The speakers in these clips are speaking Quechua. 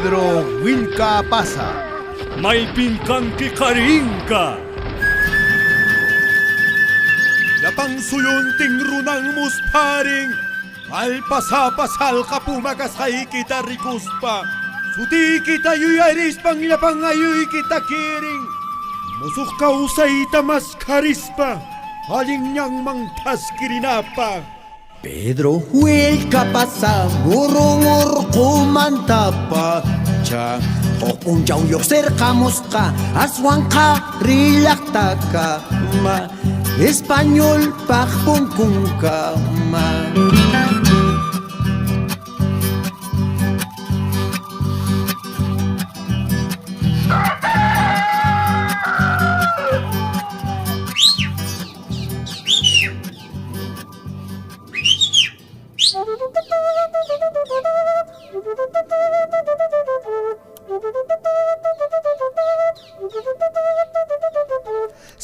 Pedro Willka Pasa. Maypin kanki qarinka. Llapan suyuntin runan muspharin. Allpasapa salqa puma kasqaykita rikuspa. Sutiykita yuyarispan llapan ayuykita kirin. Musuq kawsayta maskharispa. Allin ñanman thaskirinapaq. Pedro Willka Pasa burrun urqumanta pacha. Huk p'unchaw lluqsirqamusqa aswan qhari llaqtakama españolpaq punkunkama.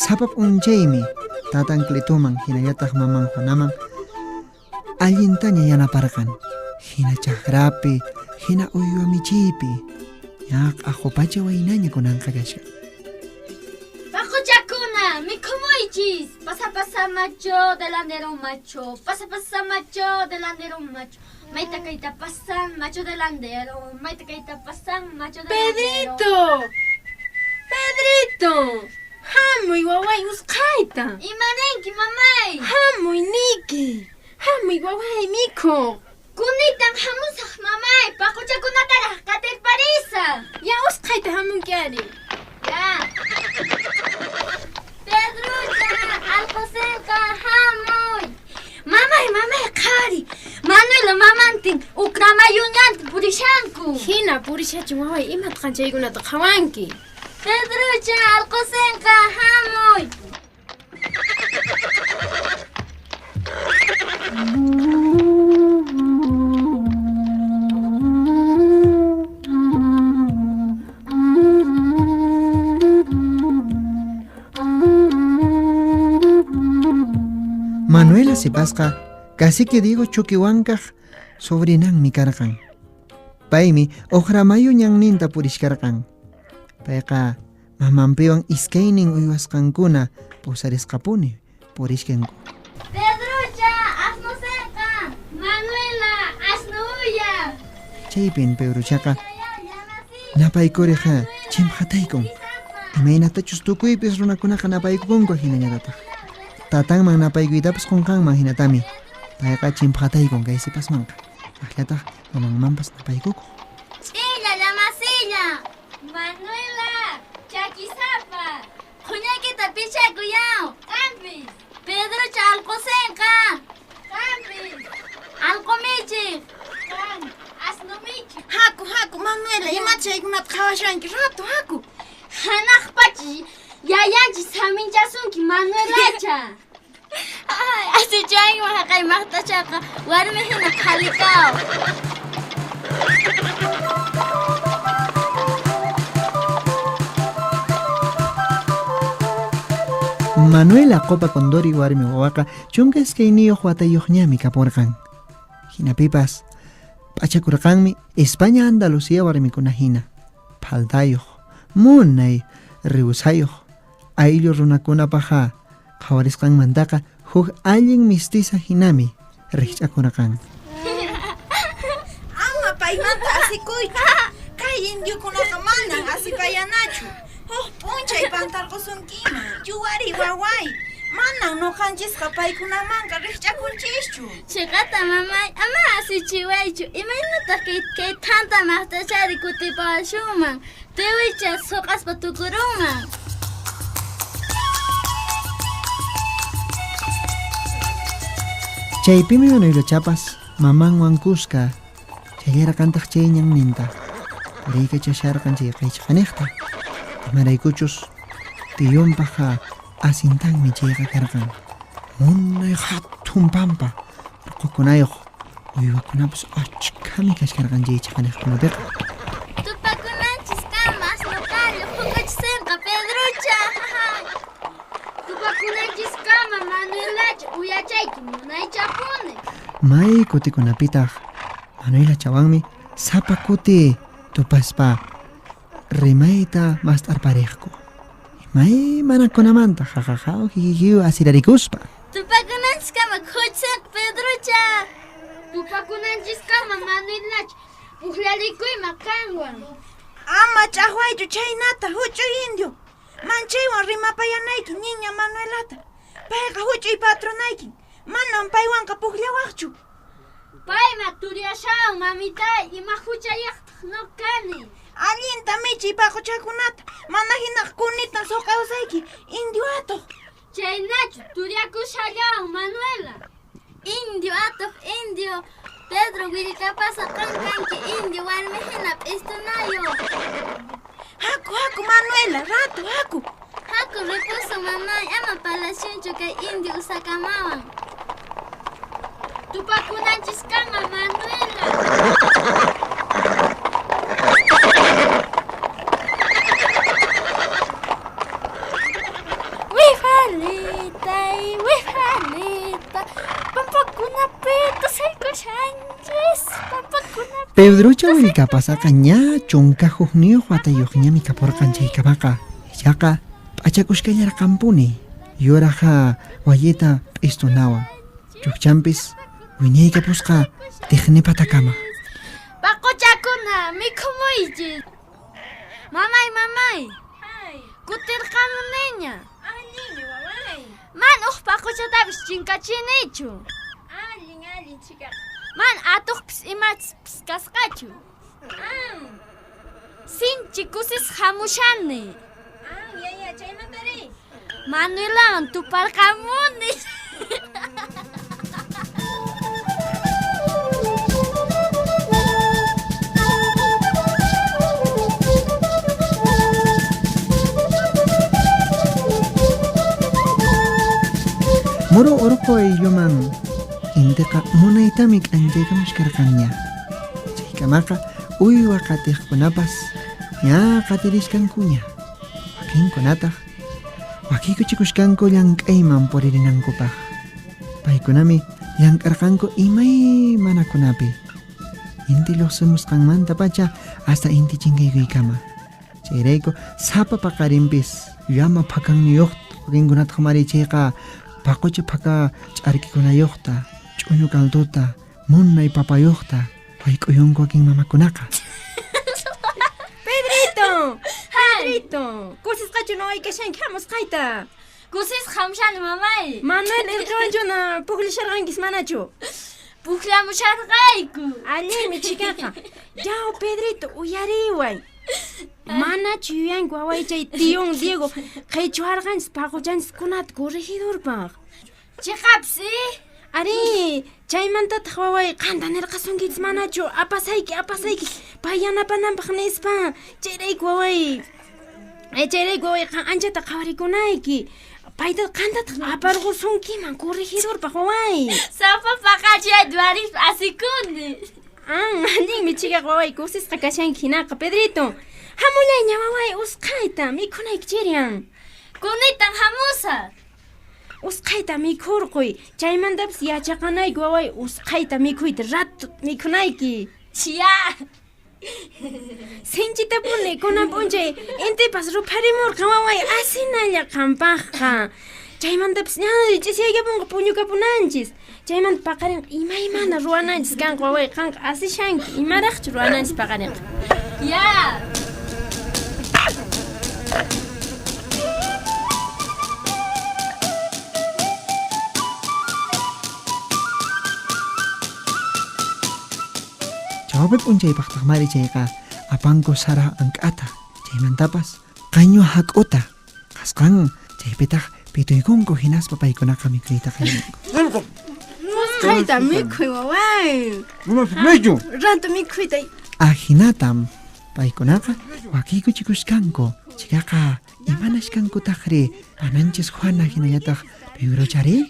Sapa p'unchaymi tatan Cletoman hinallataq maman Juanaman allintaña yanaparqan. Hina chakrapi, hina uywa michiypi. Ñaqa qupacha waynaña kunanqa kashan. Paquchakuna, mikhumuychis. Pasa pasa macho, delandero macho. Pasa pasa macho, delandero macho. Mayta kayta pasan, macho delandero. Mayta kayta pasan, macho delandero. Pedrito! Pedrito! Hamuy waway usqhayta. Imaninki mamay? Hamuy niki. Hamuy waway mikhuq. Kunitan hamusaq mamay, paquchakunataraq qatirparisaq. Ya usqhayta hamunki ari. Ya. Pedrucha, alqusinqa hamuy. Mamay, mamay, qhari. Manuela mamantin ukramayuñanta purishanku. Hina purishachun waway, imataq chaykunata qhawanki? Pedrucha, alqusinqa hamuy. Manuela sipasqa cacique Diego Chuquihuancaq sobrinanmi karqan. Paymi Ojramayu ñanninta purishkarqan. Payqa mamanpiwan iskaynin uywasqankuna pusarisqapuni purishkanku. Pedrucha, asnusinqa. Manuela, asnuya. Chaypin Pedruchaqa napaykuriqa chimpqataykun. Imaynatachus tukuypis runakunaqa napaykukunku hinañatataq. Tatanman napaykuytapas qunqanman hinatami. Payqa chimpqataykun kay sipasmanqa. Aqllataq mamanmanpas napaykukuq. Ch'illa llamasilla. Manuela, chakisapa. Quñaykita pichakuyaw. Qampis. Pedrucha alqusinqa. Qampis. Alqumichiq. Qan, asnumichiq. Haku, haku, Manuela, imacha chaykunata qhawashanki? Rato, haku. Hanaq pachi yayanchis haminchasunki Manuelacha. Ay, asichaywan haqay maqtachaqa warmi hina qhalikaw. Manuela Qopa Condori warmi wawaqa chunka iskayniyuq watayuqñami kapurqan. Hinapipas p'achakurqanmi España Andalucía warmikuna hina. Phaldayuq, munay, riwsayuq, ayllu runakunapaqqa qhawarisqanmantaqa huk allin mestiza hinami riqch'akurqan. Ama paymanta asikuychu. Kay indiokunaqa manan asipayanachu. Huk p'unchay pantarqusunkiman. Yuwari waway. Manan nuqanchisqa paykunamanqa riqch'akunchischu. Chiqata mamay, ama asichiwaychu. Imaynataq kay thanta maqtachari kutipawashunman? Tiwicha suqaspa tukurunman. Chaypimi Manuelachapas mamanwan kuska chayarqantaq chay ñanninta. Puriykachasharqan chay qaychqaniqta. Imaraykuchus tiyunpaqqa asintanmi chayqa karqan. Munay hatun pampa urqukunayuq uywakunapas achkami kashkarqan chay chaqaniqkunapiqa. Tupakunanchiskama asnuqallu hukuchisinqa Pedrucha. Tupakunanchiskama Manuelacha uyachayki munaychapuni. May kutikunapitaq Manuela chawanmi sapa kuti Tupaspa rimayta mast'arpariqku. Imaymanakunamanta jajaja hihihiw asirarikuspa. Tupakunanchiskama khuchaq Pedrocha. Tupakunanchiskama Manuelacha. Puklarikuyma qanwan. Ama ch'aqwaychu chhaynata huch'uy indio. Manchaywan rimapayanayki niña Manuelata. Payqa huch'uy patronaykin. Manam paywanqa pukllawaqchu. Payma turiyashawan mamitay, ima huchayaqtaq no kani. Allinta michiy paquchakunata. Mana hinaq kunitan suq'awsayki indio atuq. Chaynachu turiyakushallawan Manuela. Indio atuq indio. Pedro Willkapasa qan kanki indio warmi hina p'istunayo. Haku, haku Manuela, rato haku. Haku ripusun mamay, ama palacionchu kay indio usakamawan. Tupakunanchiskama Manuela. Wifalitay, wifalita, pampakunapita saykushanchis, pampakunapita. Pedrocha Willkapasaqa ña chunka hukniyuq watayuqñami kapurqan chaykamaqa. Ichaqa p'achakushkallarqanpuni. Yuraqa wayita p'istunawan. Chukchanpis wiñaykapusqa tiqnipatakama. Paquchakuna mikhumuychis. Mamay, mamay. Kutirqamuniña. Allinmi waway. Man uq paquchatapis chinkachinichu. Allin, allin chikaqa. Man atuqpis imachpis kasqachu. Sinchi kusis hamushani. Yaya, chaymantari. Manuelawan tuparqamuni. Muru urqu aylluman intiqa munaytami k'anchaykamushkarqanña. Chaykamaqa uywa qatiqkunapas ña qatirishkankuña. Wakinkunataq wakiykuchikushkanku llank'ayman puririnankupaq. Paykunami llank'arqanku imaymanakunapi. Inti lluqsimusqanmantapacha hasta inti chinkaykuykama. Chayrayku sapa paqarinpis llama phakanniyuqta wakinkunataq mari chayqa paqucha phaka ch'arkikunayuqta, ch'uñu kalduta, munay papayuqta wayk'uyunku wakin mamakunaqa. Pedrito! Pedrito! Kusisqachu nuwaykashanki hamusqayta. Kusisqa hamushani mamay. Manuel irqiwanchuna pukllasharqankis manachu? Pukllamusharqayku. Allinmi chikaqa. Yaw Pedrito uyariway. Manachu yuyanki waway chay tiyun Diego qhichwarqanchis paquchanchiskunata corregidorpaq. Chiqapsi? Ari, chaymantataq waway qanta nirqasunkichis manachu apasayki apasayki pay yanapananpaq nispa. Chayrayku waway. Chayrayku waway qan anchata qhawarikunayki. Payta qantataq aparqusunkiman corregidorpaq waway. Sapa paqachay duarispa asikuni. Allinmi chikaq waway kusisqa kashanki hinaqa Pedrito. Hamullayña waway usqhayta mikhunayki chirian. Kunitan hamusaq. Usqhayta mikhurquy. Chaymantapas yachaqanayki waway usqhayta mikhuyta rato mikhunayki. Chia. Sinchitapuni kunan p'unchay intipas rupharimurqan waway asinalla qampaqqa. Chaymantapas ña ch'isiyaykapunqa puñukapunanchis. Chaymanta paqarinqa imaymana ruwananchis kanqa waway qanqa asishanki imaraqchu ruwananchis paqarinqa. Ya. Chawpi p'unchaypaqtaq mari chayqa apanku sara ank'ata, chaymantapas qañwa hak'uta. Qasqan chaypitaq pituykunku hinaspa paykunaqa mikhuyta qallarinku. Usqhayta mikhuy waway. Rato mikhuyta. Ahinatam paykunaqa wakiykuchikushkanku. Chikaqa imanashkankutaqri pananchis Juana hinallataq Pedrochari?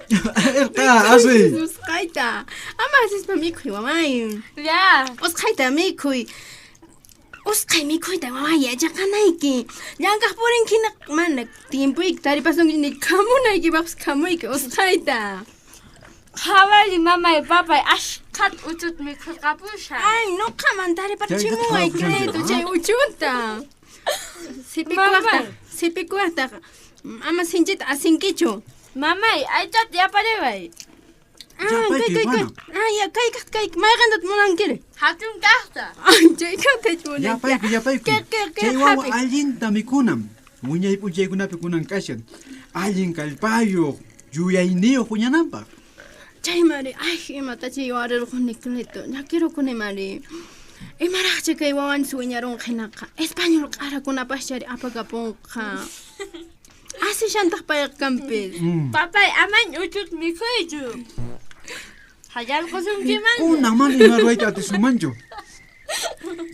Irqa asi. Usqhayta. Ama asispa mikhuy waway. Ya. Usqhayta mikhuy. Usqhay mikhuyta waway yachaqanayki. Llank'aq purinki hina mana tiempuyki taripasunki ni khamunaykipaqpas khamuyki usqhayta. Qhawari mamay papay ashqhat uchut mikhurqapushan. Ay, nuqaman tariparchimuway Cleto chay uchunta. Sipikuwaqtaq ama sinchita asinkichu. Mamay, aychata yapariway. Ay, kay kay mayqantat munankiri? Hatun kaqta. Ay, chay kaqtach munanki. Yapayku. Chay wawa allinta mikunam. Wiñay p'unchaykunapi kunan kashan. Allin kallpayuq, yuyayniyuq wiñananpaq. Chay mari, ay, imatachi yuwarirquni Cleto. Llakirukuni mari. Imaraqcha kay wawanchis wiñarunqa hinaqa. Español q'arakunapaschari apakapunqa. Asishantaq payqa kanpis. Papay, amañ uchut mikhuychu. Hayarqusunkiman. Kunan mana ima ruwayta atisunmanchu.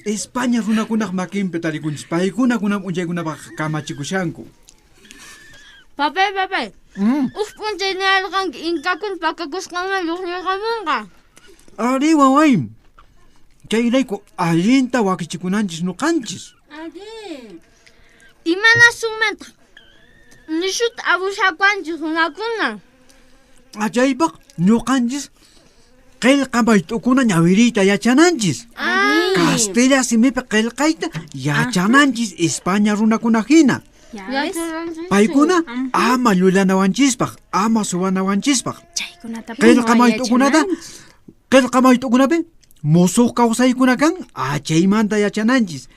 España runakunaq makinpi tarikunchis. Paykuna kunan p'unchaykunapaq kamachikushanku. Papay. Uj p'unchay niyarqanki inkakuna pakakusqanman lluqllirqamunqa. Ari waway. Chayrayku allinta wakichikunanchis nuqanchis. Ari. Imanasunmantaq? Nishuta abushakuanchis runakuna. Achaypaq ñuqanchis qillqa mayt'ukuna ñawiriyta yachananchis. Castilla simipi qillqayta yachananchis España runakuna hina. Paykuna ama llullanawanchispaq, ama suwanawanchispaq. Qillqa mayt'ukunapi musuq kawsaykuna kan achaymanta yachananchis.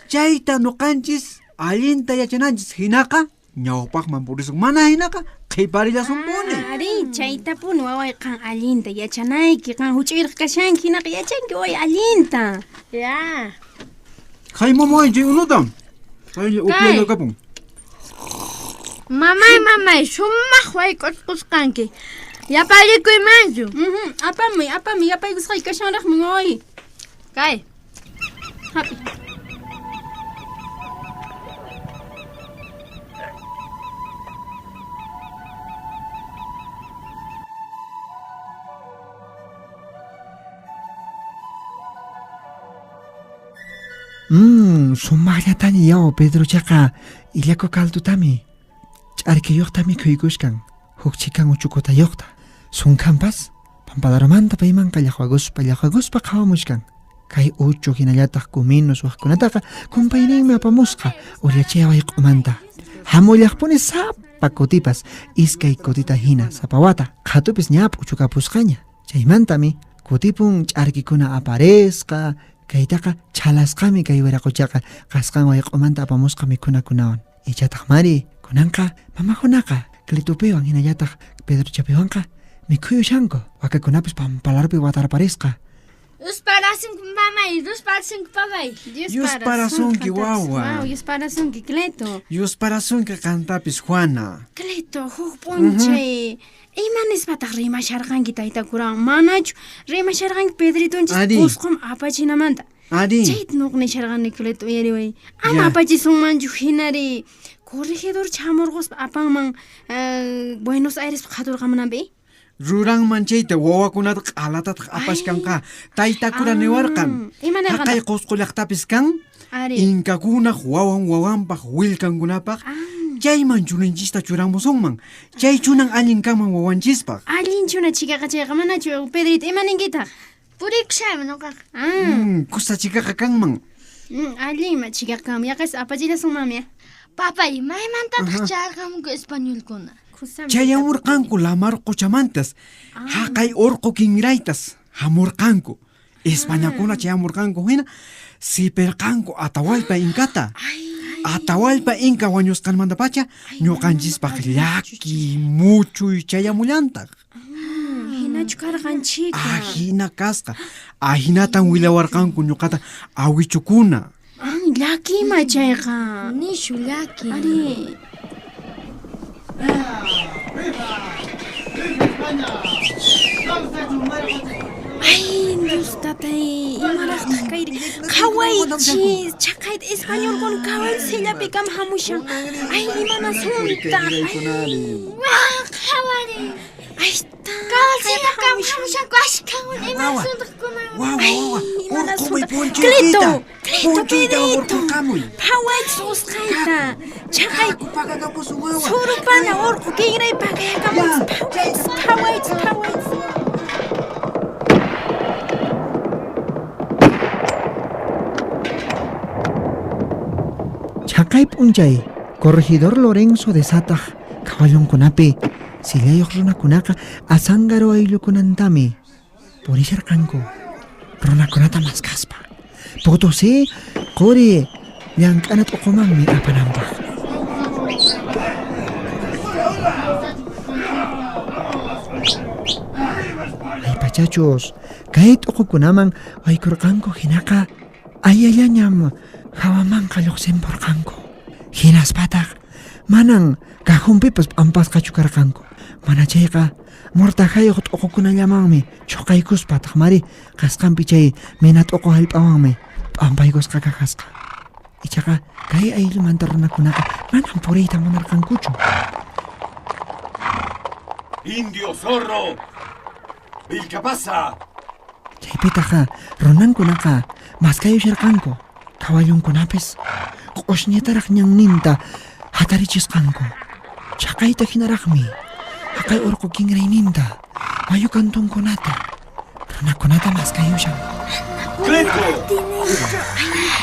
Chayta nuqanchis allinta yachananchis hinaqa ñawpaqman purisun, mana hinaqa qhiparillasunpuni. Ari, chaytapuni waway qan allinta yachanayki, qan huch'uyraq kashanki hinaqa yachanki waway allinta. Ya. Haymamuway chay unuta. Kay upyayakapun. Mamay, sumaq wayk'usqanki. Yaparikuymanchu. Apamuy, yapaykusqayki kashanraqmi waway. Kay. Hapi. Sumaqllatani yaw Pedrochaqa illaku kaldutami ch'arkiyuqta mikhuykuskan huk chikan uchukutayuqta sunkhanpas pampalarumanta paymanqa llaqwaguspa qhawamushkan kay uchu hinallataq kuminus waqkunataqa kumpayninmi apamusqa Uryachea wayq'umanta hamullaqpuni sapa kutipas iskay kutita hina sapa wata qhatupis ña p'uchukapusqaña chaymantami kutipun ch'arkikuna aparesqa kaytaqa chhalasqami kay wiraquchaqa qasqan wayq'umanta apamusqa mikhunakunawan ichataq mari kunanqa mamakunaqa Cletopiwan hinallataq Pedrochapiwanqa mikhuyushanku wakakunapis pampalarpi watarparisqa. Dios parasunki mamay, Dios parasunki papay. Dios parasunki wawa. Dios parasunki Cleto. Dios parasunki qantapis Juana. Cleto, huk p'unchay. Ima nispataq rimasharqanki taytakuran? Manachu rimasharqanki Pedritonchis Qusqum apachinamanta. Ari. Chayta nuq nisharqani Cleto uyariway. Ama apachisunmanchu hinari. Corregidor chamurquspa apanman Buenos Aires qhaturqamunanpi. Ruranman chayta wawakunata q'alatataq apashkanqa taytakura niwarqan. Haqay Qusqu llaqtapis kan inkakunaq wawan wawanpaq willkankunapaq chayman churinchista churamusunman chay chunan allin kanman wawanchispaq. Allin chuna chikaqa chayqa manachu Pedrito ima ninkitaq? Purikushaymi nuqaqa. Kusa chikaqa kanman. Allinma chikaqa kanman yaqas apachillasunmanmi. Papay, maymantataq chayarqamunku españolkuna? Chayamurqanku lamar quchamantas, haqay urqu kinraytas hamurqanku. Españakuna chayamurqanku hina sipirqanku Atahualpa inkata. Atahualpa inka wañusqanmantapacha ñuqanchispaq llaki muchuy chayamullantaq. Hinachu karqan chika. Ahina kasqa. Ahinatan willawarqanku ñuqata awichukuna. Llakima chayqa. Nishu llaki. Ari. Ay, Dios tatay, imaraqtaq kayri. Qhawaychis, chaqayta españolkuna kawalsillapikam hamushan. Ay, imanasuntaq. Wah, qhawari. Ay, kawalsillapikam hamushanku ashkhawan imanasuntaq kunan. Wawa, urquy punchuyta. Cleto, Punchuyta Pedrito. urqurqamuy. Phawaychis usqhayta. Chaqay Pakakapusun wawa. Surupana urqu kinray pakayakamuchis. Phawaychis, phawaychis, phawaychis. Chaqay p'unchay corregidor Lorenzo de Sataq kawallunkunapi sillayuq runakunaqa Azángaro ayllukunantami purisharqanku runakunata maskaspa. Potosí quri llank'ana t'uqumanmi apananpaq. Aypachachus kay t'uqukunaman aykurqanku hinaqa ayallañam hawamanqa lluqsinpurqanku. Hinaspataq manan cajunpipas p'ampasqachu karqanku. Mana chayqa mortajayuq t'uqukunallamanmi chuqaykuspataq mari qasqanpi chay mina t'uqu hallp'awanmi p'ampaykusqa kajasqa. Ichaqa kay ayllumanta runakunaqa manam puriyta munarqankuchu. Indio zorro, Vilcapasa. Chaypitaqa runankunaqa maskayusharqanku kawallunkunapis q'ushñitaraq ñanninta hatarichisqanku. Chaqayta hinaraqmi haqay urqu kinrayninta mayu kantunkunata runakunata maskayushan. ¡Cleto!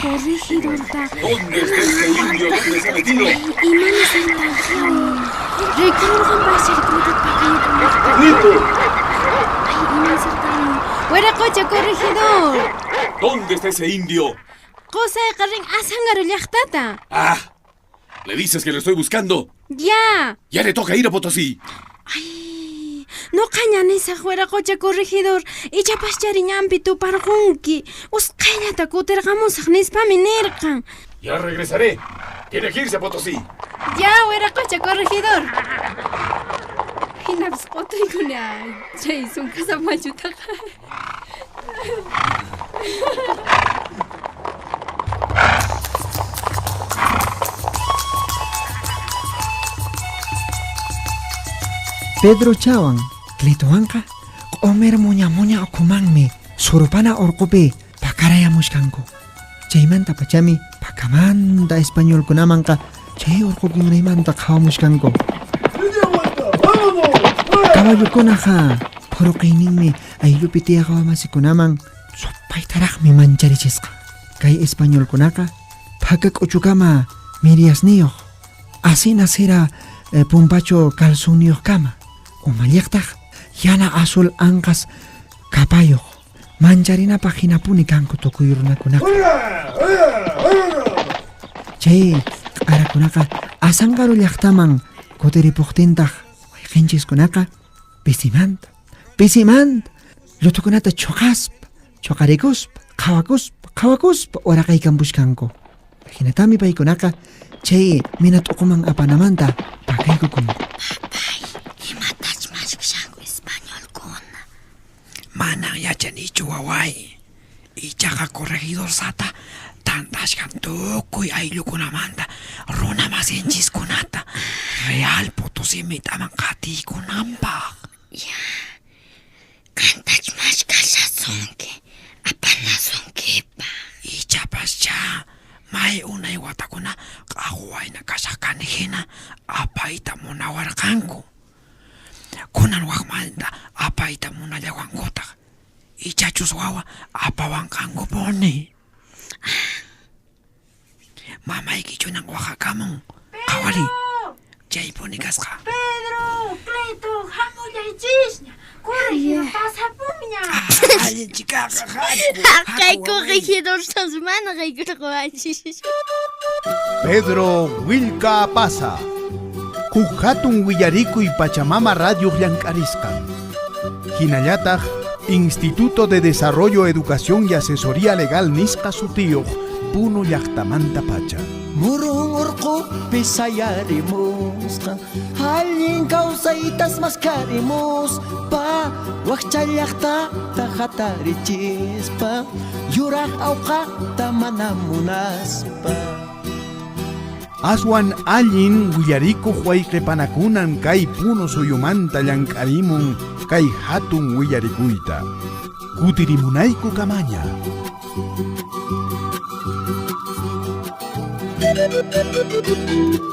Corregidorta. ¿Dónde está este indio? ¿Dónde se ha metido? Imani sartanjiani. Rikururqan pakayukunaqta. ¡Cleto! Ay, imani sartani. Wiraqocha, corregidor. ¿Dónde está ese indio? Qusayqa rin Azángaro llaqtata. ¡Ah! Le dices que lo estoy buscando. Ya. Ya le toca ir a Potosí. Ay, noqaña nisaq wiraqocha corregidor. Ichapaschari ñanpi tuparqunki. Usqhayllata kutirqamusaq nispami nirqan. Ya regresaré. Tiene que irse a Potosí. Ya, wiraqocha corregidor. Hinapis q'utuykuna chay sunkasa machutaqa. Pedro Chawan, Cletowanqa q'umir muña muña ukhumanmi surupana urqupi pakarayamushkanku. Chaymanta pachami pakamanta españolkunamanqa chay urqu kinraymanta qhawamushkanku. Caballukunaqa phuruqayninmi ayllupi tiyaq wamasikunaman supaytaraqmi mancharichisqa. Kay españolkunaqa phaka k'uchukama miriasniyuq, asina sira pumpacho calzunniyuqkama. Umalliqtaq yana azul anqas kapayuq mancharinapaq hinapuni kanku tukuy runakunaqa. Chay q'arakunaqa Azángaro llaqtaman kutiripuqtintaq wayqinchiskunaqa pisimanta pisimanta llutukunata chuqaspa chuqarikuspa qhawakuspa qhawakuspa uraqaykampushkanku. Hinatami paykunaqa chay mina t'uquman apanamanta pakaykukunku. Imatach mashkashanku españolkuna. Manan yachanichu waway. Ichaqa corregidor Sata tantashkan tukuy ayllukunamanta runa masinchiskunata Real Potosí mitaman qatiykunanpaq. Ya. Qantach mashkashasunki apanasunkipaq. Ichapascha may unay watakuna q'aqwayna kashaq kani hina apayta munawarqanku. Kunan waqmanta apayta munallawankutaq. Ichachus wawa apawanqankupuni. Mamayki chunan waqakamun. Qhawari. Chaypuni kasqa. Pedro, Cleto, hamullaychisña. Corregidor pasapunña. Allin chikaqa haku. Kay corregidor mana qaykurqawanchis. Pedro Willka pasa. Huk hatun willarikuy Pachamama Radio llank'arisqan. Hinallataq Instituto de Desarrollo, Educación y Asesoría Legal nisqa sutiyuq Puno llaqtamanta pacha. Murun urqupi sayarimusqa, allin kawsaytas maskarimuspa, wakcha llaqtata hatarichispa, yuraq awqata mana munaspa. Aswan allin willarikuq wayqipanakunan kay Puno suyumanta llank'arimun kay hatun willarikuyta. Kutirimunayku kamaña. Thank you.